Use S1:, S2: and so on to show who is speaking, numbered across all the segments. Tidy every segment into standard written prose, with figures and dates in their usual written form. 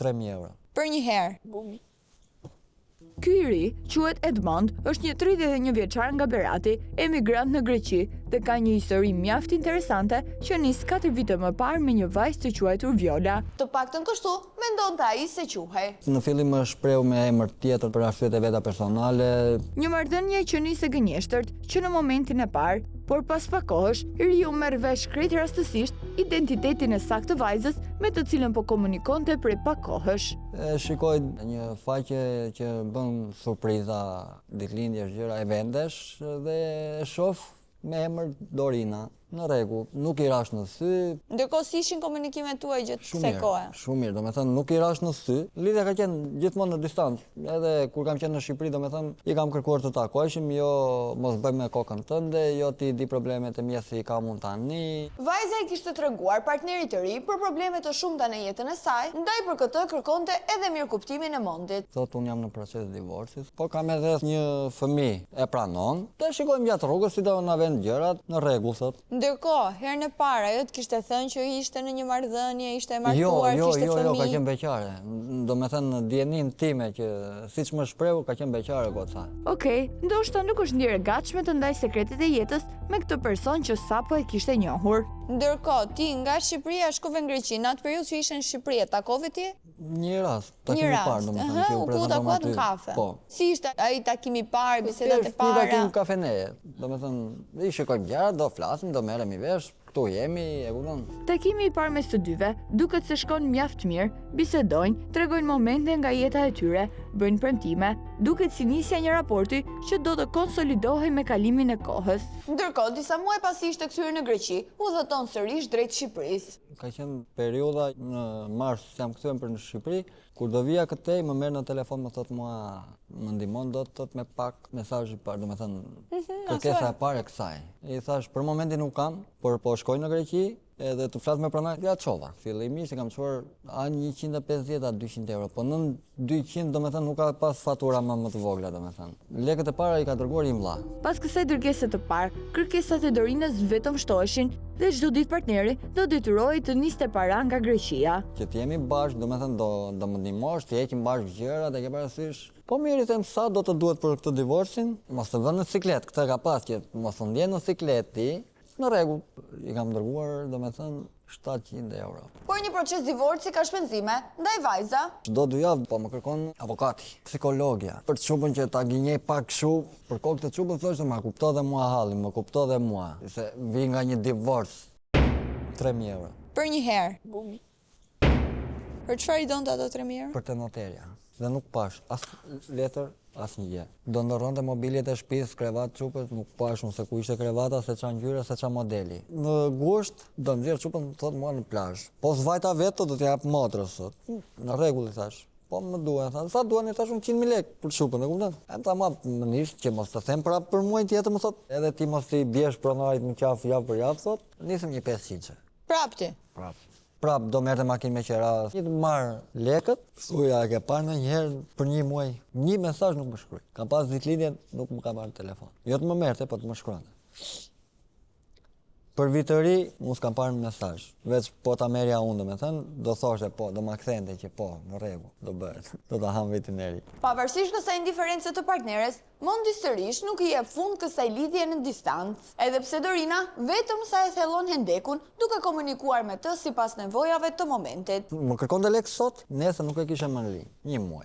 S1: 3000 euro.
S2: Për një herë.
S3: Ky i ri, quhet Edmond, është një 31 vjeçar nga Berati, emigrant në Greqi dhe ka një histori mjaft interesante që nis 4 vite më parë me një vajzë të quajtur Viola.
S2: Të paktën kështu, mendonte ai se quhej.
S1: Në fillim më shprehu me emër tjetër për arsyet e veta personale.
S3: Një marrëdhënie që nis e gënjeshtërt që në momentin e parë, por pas pak kohësh, i riu merr vesh krejt rastësisht identitetin e saktë të vajzës me të cilën po komunikonte prej pak kohësh.
S1: E shikoj një faqe që bën surpriza, ditëlindjesh, gjëra eventesh dhe e shoh me emër Dorina. Në rregull, nuk i rash në sy.
S2: Ndërkohë si ishin komunikimet tuaja gjatë kësaj kohe?
S1: Shumë mirë, domethënë nuk i rash në sy. Lidhja ka qenë gjithmonë në distancë. Edhe kur kam qenë në Shqipëri, domethënë i kam kërkuar të takoheshim, jo mos bëj me kokën tënde, jo ti di problemet e mia si i kam unë tani.
S2: Vajza i kishte treguar partnerit të ri për probleme të shumta në jetën e saj, ndaj për këtë kërkonte edhe mirëkuptimin e Mondit.
S1: Thotë unë jam në proces divorci, po kam edhe një fëmijë. E pranon. Të shikojmë gjatë rrugës si do na venë gjërat, në rregull thotë.
S2: Ndërkohë, herën e parë ajo të kishte thënë që ishte në një marrëdhënie, ishte e martuar,
S1: jo,
S2: kishte
S1: jo,
S2: fëmijë.
S1: Jo, jo, ka qenë beqare. Domethënë në dijeninë time që siç më shprehu, ka qenë beqare goca.
S3: Okej, ndoshta nuk është ndjerë e gatshme të ndajë sekretet e jetës me këtë person që sapo e kishte njohur.
S2: Ndërkohë, ti nga Shqipëria shkove në Greqi, në atë periudhë që ishe në Shqipëri, e takove ti?
S1: Një rast, takim i parë, domethënë, që u
S2: prezantuam aty. Në kafe.
S1: Po.
S2: Si ishte ai takim i parë, bisedat e para?
S1: Një takim kafeneje, domethënë, i shikojmë gjërat, do flasim, do merremi vesh, këtu jemi, e kupton?
S3: Takimi i parë mes të dyve duket se shkon mjaft mirë, bisedojnë, tregojnë momente nga jeta e tyre, bëjnë premtime, duket si nisja e një raporti që do të konsolidohej me kalimin e kohës.
S2: Ndërkohë, disa muaj pasi ishte kthyer në Greqi, udhëton sërish drejt Shqipërisë.
S1: Ka qenë periudha në mars jam kthyer për në Shqipëri, kur do vija këtej më merr në telefon më thot mua më ndihmon dot thot me pak mesazh i parë, domethënë
S2: mhm,
S1: kërkesa e parë e kësaj. I thash për momentin nuk kam, por po shkoj në Greqi edhe të flas me pronar, ja çova. Fillimisht i kam çuar a 150 a 200 euro, po nën 200 domethënë nuk ka pas fatura më më të vogla domethënë. Lekët e para i ka dërguar im vëlla.
S3: Pas kësaj dërgese të parë, kërkesat e Dorinës vetëm shtoheshin dhe çdo ditë partneri do detyrohej të niste para nga Greqia.
S1: Që të jemi bashkë, domethënë do do më ndihmosh, të heqim bashkë gjërat, e ke parasysh? Po mirë i them sa do të duhet për këtë divorcin? Mos të vë në siklet, këtë ka pas që mos u ndjen në siklet ti. Në rregull, i kam dërguar, domethënë 700 euro.
S2: Por një proces divorci ka shpenzime, ndaj vajza.
S1: Çdo dy javë po më kërkon avokati, psikologja, për çupën që ta gënjej pak kështu, për kokë të çupës thoshte ma kupto dhe mua hallin, më kupto dhe mua, se vi nga një divorc. 3000 euro.
S2: Për një herë. Për çfarë i donte ato 3000 euro?
S1: Për te noterja. Dhe nuk pash as letër, as një gjë. Do ndërronte mobiljet e shtëpisë, krevat çupës, nuk pash unë se ku ishte krevata, se ça ngjyre, se ça modeli. Në gusht do nxjerr çupën, thot mua në plazh. Po s'vajta vetë, do t'ja jap motrës, thot. Në rregull i thash. Po më duhen, tha, sa duhen i thash unë 100.000 lekë për çupën, e kupton? E tha ma, më nis që mos të them prapë për muajin tjetër, më thot, edhe ti mos i biesh pronarit në qafë javë për javë, thot, nisëm një 500-she.
S2: Prap ti?
S1: Prap. Prap do merrte makinë me qera. I të marr lekët, thuja e ke parë ndonjëherë për një muaj, një mesazh nuk më shkruaj. Kam pas ditëlindjen, nuk më ka marrë telefon. Jo të më merrte, po të më shkruante. Për vit të ri, unë s'kam parë një mesazh. Veç po ta merrja unë, domethënë, do thoshte po, do ma kthente që po, në rregull, do bëhet. Do ta ham vitin e ri.
S2: Pavarësisht kësaj indiference të partneres, Mondi sërish nuk i jep fund kësaj lidhje në distancë, edhe pse Dorina vetëm sa e thellon hendekun duke komunikuar me të sipas nevojave të momentit.
S1: Më kërkonte lekë sot, nesër nuk e kisha më në linjë, një muaj.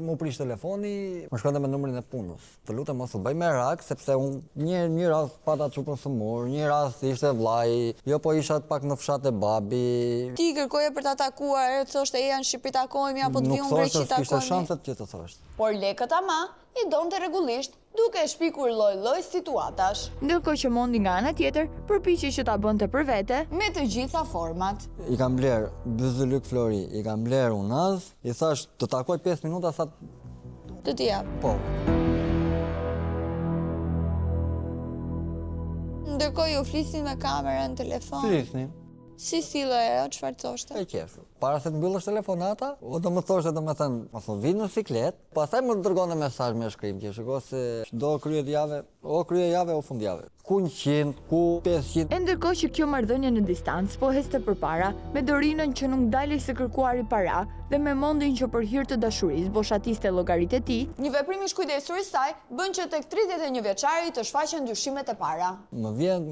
S1: M'u prish telefoni, më shkruante me numrin e punës. Të lutem mos u bëj merak, sepse unë një një rast pata çupën sëmurë, një rast ishte vllai, jo po isha pak në fshat te babi.
S2: Ti i kërkoje për ta takuar, ajo të thoshte eja në Shqipëri takohemi apo të
S1: Nuk
S2: vi unë në
S1: thoshte,
S2: Greqi
S1: s'kishte
S2: takohemi.
S1: shanset që të thoshte.
S2: Por lekët ama i donte rregullisht, duke shpikur lloj-lloj situatash.
S3: Ndërkohë që Mondi nga ana tjetër përpiqej që ta bënte për vete,
S2: me të gjitha format.
S1: I kam blerë byzylyk flori, i kam blerë unaz, i thash të takoj 5 minuta sa
S2: të t'i jap.
S1: Po.
S2: Ndërkohë ju flisni me kamera në telefon.
S1: Flisni.
S2: Si sillej ajo, çfarë thoshte?
S1: E qeshur. Para se të mbyllësh telefonata, o do më thoshte domethënë, mos më vi në siklet, pastaj më dërgonte mesazh me shkrim që shiko se çdo krye jave, o krye jave o fund jave. Ku 100, ku 500.
S3: E ndërkohë që kjo marrëdhënie në distancë po ecte përpara, me Dorinën që nuk ndalej së kërkuari para dhe me Mondin që për hir të dashurisë boshatiste llogaritë e tij,
S2: Një veprim i shkujdesur i saj bën që tek 31 vjeçari të shfaqen dyshimet e para.
S1: Më vjen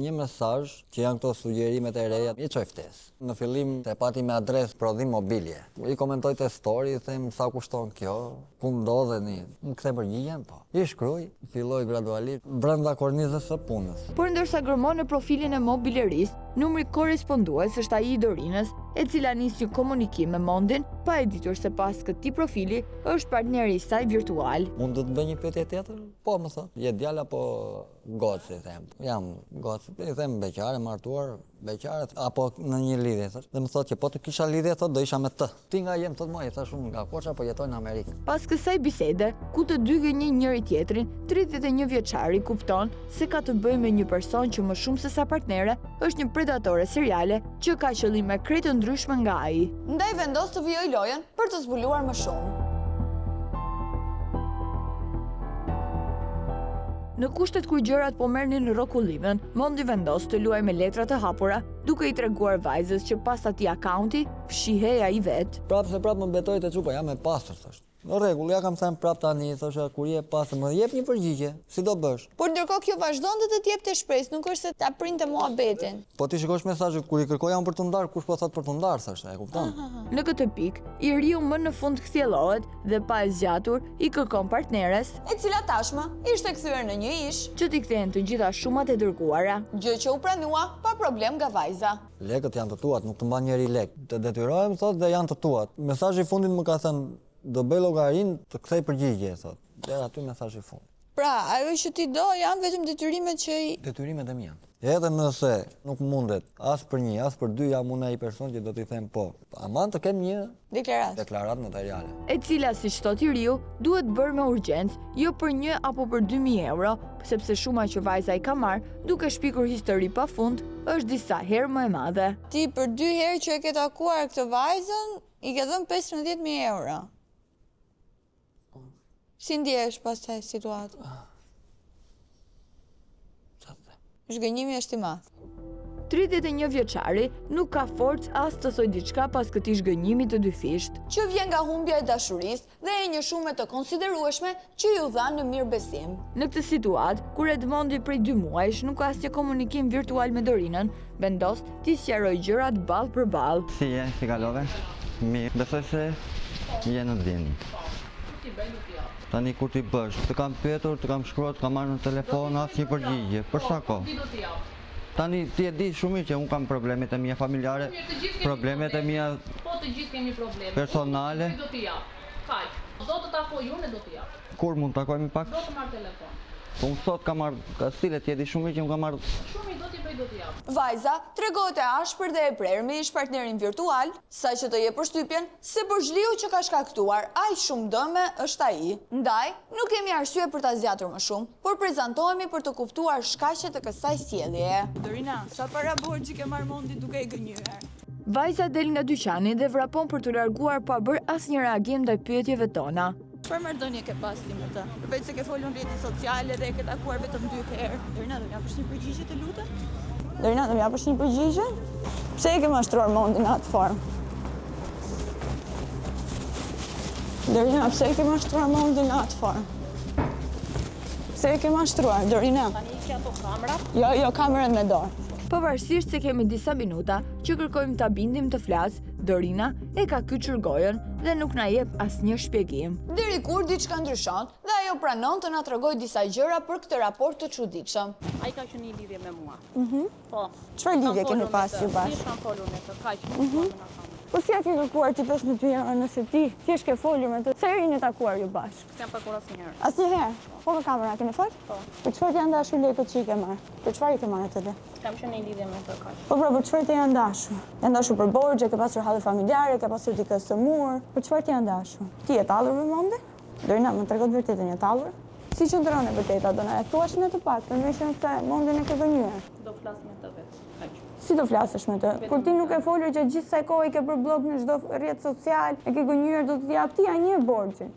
S1: një mesazh që janë këto sugjerimet e reja, i çoj ftesë. Në fillim e pati me adresë prodhim mobilje. I komentoj te story, i them sa kushton kjo, ku ndodheni, më kthen përgjigjen, po. I shkruaj, filloi gradualisht brenda kornizës së punës.
S3: Por ndërsa gërmon në profilin e mobilerisë, numri korrespondues është ai i Dorinës, e cila nis një komunikim me Mondin, pa e ditur se pas këtij profili është partneri i saj virtual.
S1: Mund të të bëj një pyetje tjetër? Po, më thotë, je djalë apo gocë, i them. Jam gocë, i them beqare, martuar, beqare, apo në një lidhje, thotë. Dhe më thotë që po të kisha lidhje, thotë, do isha me të. Ti nga je, më thotë mua, i thash unë nga Korça, po jetoj në Amerikë.
S3: Pas kësaj bisede, ku të dy gënjejnë njëri-tjetrin, 31 vjeçari kupton se ka të bëjë me një person që më shumë se sa partnere, është një predatore seriale që ka qëllime krejt të ndryshme nga ai.
S2: Ndaj vendos të vijojë lojën për të zbuluar më shumë.
S3: Në kushtet kur gjërat po merrnin rrokullimën, Mondi vendos të luajë me letra të hapura, duke i treguar vajzës që pas atij akaunti fshihej ai vetë.
S1: Prapë se prapë më betoj te çupa, jam e pastër, thosh. Në rregull, ja kam thënë prapë tani, thosha, kur je e pastër, më jep një përgjigje, si do bësh?
S2: Por ndërkohë kjo vazhdonte të të jepte shpresë, nuk është se ta printe muhabetin.
S1: Po ti shikosh mesazhet kur i kërkoja unë për t'u ndarë, kush po thotë për t'u ndarë, thoshte, e kupton?
S3: Në këtë pikë, i riu më në fund kthjellohet dhe pa e zgjatur, i kërkon partneres,
S2: e cila tashmë ishte kthyer në një ish,
S3: që t'i kthehen të gjitha shumat e dërguara.
S2: Gjë që u pranua pa problem nga vajza.
S1: Lekët janë të tuat, nuk të mban njeri lek. Të detyrohem thotë dhe janë të tuat. Mesazhi i fundit më ka thënë do bëj llogarinë të kthej përgjigje thotë. Deri aty mesazhi i fundit.
S2: Pra, ajo që ti do janë vetëm detyrimet që i
S1: Detyrimet e mia. Edhe nëse nuk mundet as për një, as për dy, jam unë ai person që do t'i them po. Aman të kem një
S2: Deklaratë.
S1: Deklaratë notariale.
S3: E cila, siç thotë i riu, duhet bërë me urgjencë, jo për një apo për 2000 euro, sepse shuma që vajza i ka marrë, duke shpikur histori pa fund, është disa herë më e madhe.
S2: Ti për dy herë që e ke takuar këtë vajzën, i ke dhënë 15.000 euro. Si ndjehesh pas kësaj situate? Zhgënjimi është i madh.
S3: 31 vjeçari nuk ka forcë as të thojë diçka pas këtij zhgënjimi të dyfishtë.
S2: Që vjen nga humbja e dashurisë dhe e një shume të konsiderueshme që iu dha në mirëbesim.
S3: Në këtë situatë, kur Edmondi prej dy muajsh nuk ka asnjë komunikim virtual me Dorinën, vendos t'i sqarojë gjërat ballë për
S1: ballë. Si je, si kalove? Mirë, besoj se je në dijeni. Tani kur t'i bësh, të kam pyetur, të kam shkruar, të kam marrë në telefon, asnjë përgjigje. Për sa kohë? Tani ti e di shumë mirë që unë kam problemet e mia familjare, problemet e mia
S4: Po të gjithë kemi probleme.
S1: personale.
S4: Do t'i jap. Kaq. Do të takoj unë e do t'i jap.
S1: Kur mund të takojmë pak?
S4: Do të marr telefon.
S1: Po unë sot kam ardhur, Kastile, ti e di shumë mirë që unë kam ardhur.
S4: Shumë mirë, do t'i bëj, do t'i jap.
S2: Vajza tregohet e ashpër dhe e prerë me ish-partnerin virtual, saqë të jep përshtypjen se borxhliu që ka shkaktuar aq shumë dëme është ai. Ndaj, nuk kemi arsye për ta zgjatur më shumë, por prezantohemi për të kuptuar shkaqet e kësaj
S3: sjelljeje. Dorina, sa para borxhi ke marrë Mondit duke e gënjyer? Vajza del nga dyqani dhe vrapon për t'u larguar pa bërë asnjë reagim ndaj pyetjeve tona.
S2: Çfarë marrëdhënie ke pas ti me të? Përveç se ke folur në rrjetet sociale dhe e ke takuar vetëm dy herë. Dorina, do më japësh një përgjigje të lutem? Dorina, do më japësh një përgjigje? Pse e ke mashtruar Mondin në atë formë? Dorina, pse e ke mashtruar Mondin në atë formë? Pse e ke mashtruar, Dorina?
S4: Tani i ke ato kamerat?
S2: Jo, jo, kamerën me dorë.
S3: Pavarësisht se kemi disa minuta që kërkojmë ta bindim të flasë, Dorina e ka kyçur gojën dhe nuk na jep asnjë shpjegim.
S2: Deri kur diçka ndryshon dhe ajo pranon të na tregojë disa gjëra për këtë raport të çuditshëm.
S4: Ai ka qenë në lidhje me mua.
S2: Mhm.
S4: Po.
S2: Çfarë lidhje keni pas ju bashkë?
S4: Thjesht kam folur me të, kaq, nuk dua të na thonë.
S2: Po si ia ke kërkuar ti 15.000 euro nëse ti thjesht ke folur me të? Sa herë jeni takuar ju
S4: bashkë? S'jam takuar
S2: asnjëherë. Asnjëherë? Po me kamera keni folë?
S4: Po.
S2: Për çfarë të janë dashur lekët që i ke marrë? Për çfarë i ke marrë ato lekë?
S4: Kam qenë në lidhje me të
S2: kaq. Po pra, për çfarë të janë dashur? Janë dashur për borxhe, ke pasur halle familjare, ke pasur dikë të sëmurë. Për çfarë të janë dashur? Ti je tallur me Mondin? Dorina, më trego të vërtetën, je tallur? Si qëndron e vërteta, do na e thuash ne të paktën, meqenëse Mondin e ke
S4: gënjyer. Do flas me të vetë,
S2: kaq. Si do flasësh me të? Kur ti nuk ke folur gjatë gjithë kësaj kohe, i ke bërë bllok në çdo rrjet social, e ke gënjyer, do të të jap ti ia njeh borxhin.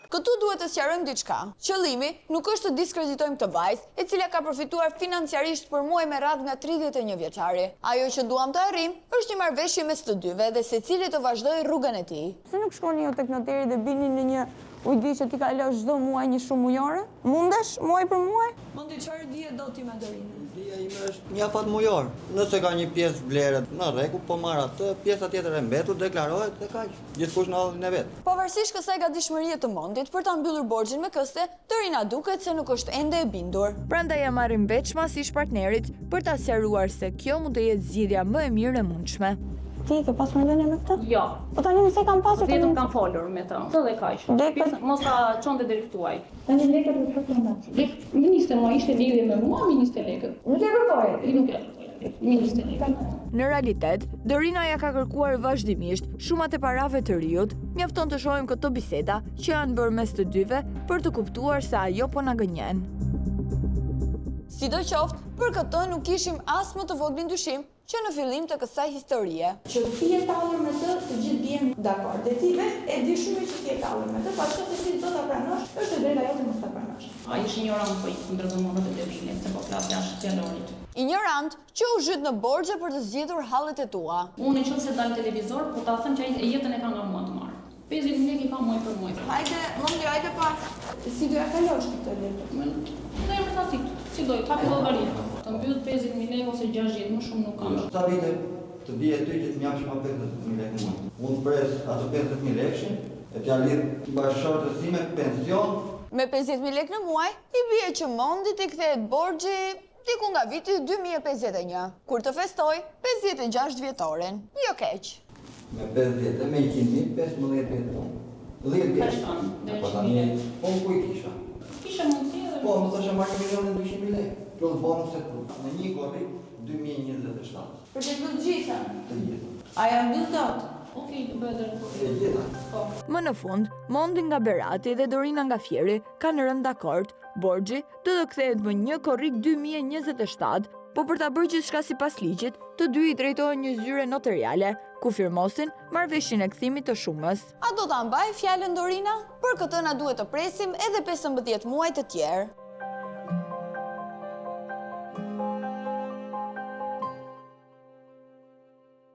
S2: Këtu duhet të sqarojmë diçka. Qëllimi nuk është të diskreditojmë këtë vajzë, e cila ka përfituar financiarisht për muaj me radhë nga 31 vjeçari. Ajo që duam të arrijmë është një marrëveshje mes të dyve dhe secili të vazhdojë rrugën e tij.
S5: Pse nuk shkoni ju tek noteri dhe bini në një ujdi që t'i kalosh çdo muaj një shumë mujore? Mundesh muaj për muaj?
S3: Mondi, çfarë dije do ti me Dorinën?
S1: Dija ime është një afat mujor. Nëse ka një pjesë vlere në rregull, po marr atë, pjesa tjetër e mbetur deklarohet dhe kaq. Gjithkush në hallin e vet.
S2: Pavarësisht kësaj gatishmërie të Mondit për ta mbyllur borxhin me këste, Dorina duket se nuk është ende e bindur.
S3: Prandaj ia marrim veçmas ish-partnerit për ta sqaruar se kjo mund të jetë zgjidhja më e mirë e mundshme.
S5: Ti ke pasur marrëdhënie me këtë?
S4: Jo.
S5: Po tani nëse kam pasur
S4: tani. Vetëm kam folur me të. Dhe kaq.
S5: Lekët
S4: mos ta çonte deri këtu ai.
S5: Tani lekët nuk kërkon dot.
S4: Lek, më njiste mua, ishte lidhje me mua, më njiste lekët.
S5: Nuk e kërkoje.
S4: Nuk e kërkoja. Më njiste lekët.
S3: Në realitet, Dorina ia ka kërkuar vazhdimisht shumat e parave të riut. Mjafton të shohim këto biseda që janë bërë mes të dyve për të kuptuar se ajo po na gënjen.
S2: Sidoqoftë, për këtë nuk kishim as më të voglin dyshim që në fillim të kësaj historie.
S5: Që ti je tallur me të, të gjithë biem dakord. Dhe ti vetë e di shumë mirë që ti je tallur me të, pa çka se ti s'do ta pranosh, është e drejta jote mos ta pranosh.
S4: Ai është injorant po i kundërvëmohet e debilit se po flas jashtë fjalorit.
S2: Injorant që u zhyt në borxhe për të zgjidhur hallet e tua.
S4: Unë në qoftë se dal në televizor, po ta them që ai jetën e ka nga mua të marrë. 50 mijë lekë i ka muaj për muaj.
S5: Hajde, Mondi, hajde pak. Si do ja kalosh ti këto lekë?
S4: Në emër të atit, si do, i hapi llogari. Të mbyll 50 mijë lekë ose 60, më shumë nuk kam.
S1: Sa vite të bie ty që të më japësh mua 50.000 lekë në muaj? Unë pres ato 50.000 lekëshin e t'ia lidh bashkëshortes sime pension.
S2: Me 50.000 lekë në muaj, i bie që Mondit i kthehet borxhi diku nga viti 2051, kur të festojë 56 vjetorin. Jo keq.
S1: Me 50 e me 100.000, 15 vjet punë. 10 vjet. Po tani, po ku i kisha?
S4: Kisha mundësi edhe.
S1: Po, më thoshe marrë 1 milion e 200 mijë lekë, plus bonuset në një korrik 2027.
S5: Për të mbyllë gjitha?
S1: Të gjitha.
S5: A ja mbyll dot?
S4: Okej, do bëhet edhe korrik.
S1: E gjitha.
S4: Po.
S3: Më në fund, Mondi nga Berati dhe Dorina nga Fieri kanë rënë dakord. Borxhi do të kthehet më 1 korrik 2027, po për ta bërë gjithçka sipas ligjit, të dy i drejtohen një zyre noteriale, ku firmosin marrëveshjen e kthimit të shumës.
S2: A do ta mbajë fjalën Dorina? Për këtë na duhet të presim edhe 15 muaj të tjerë.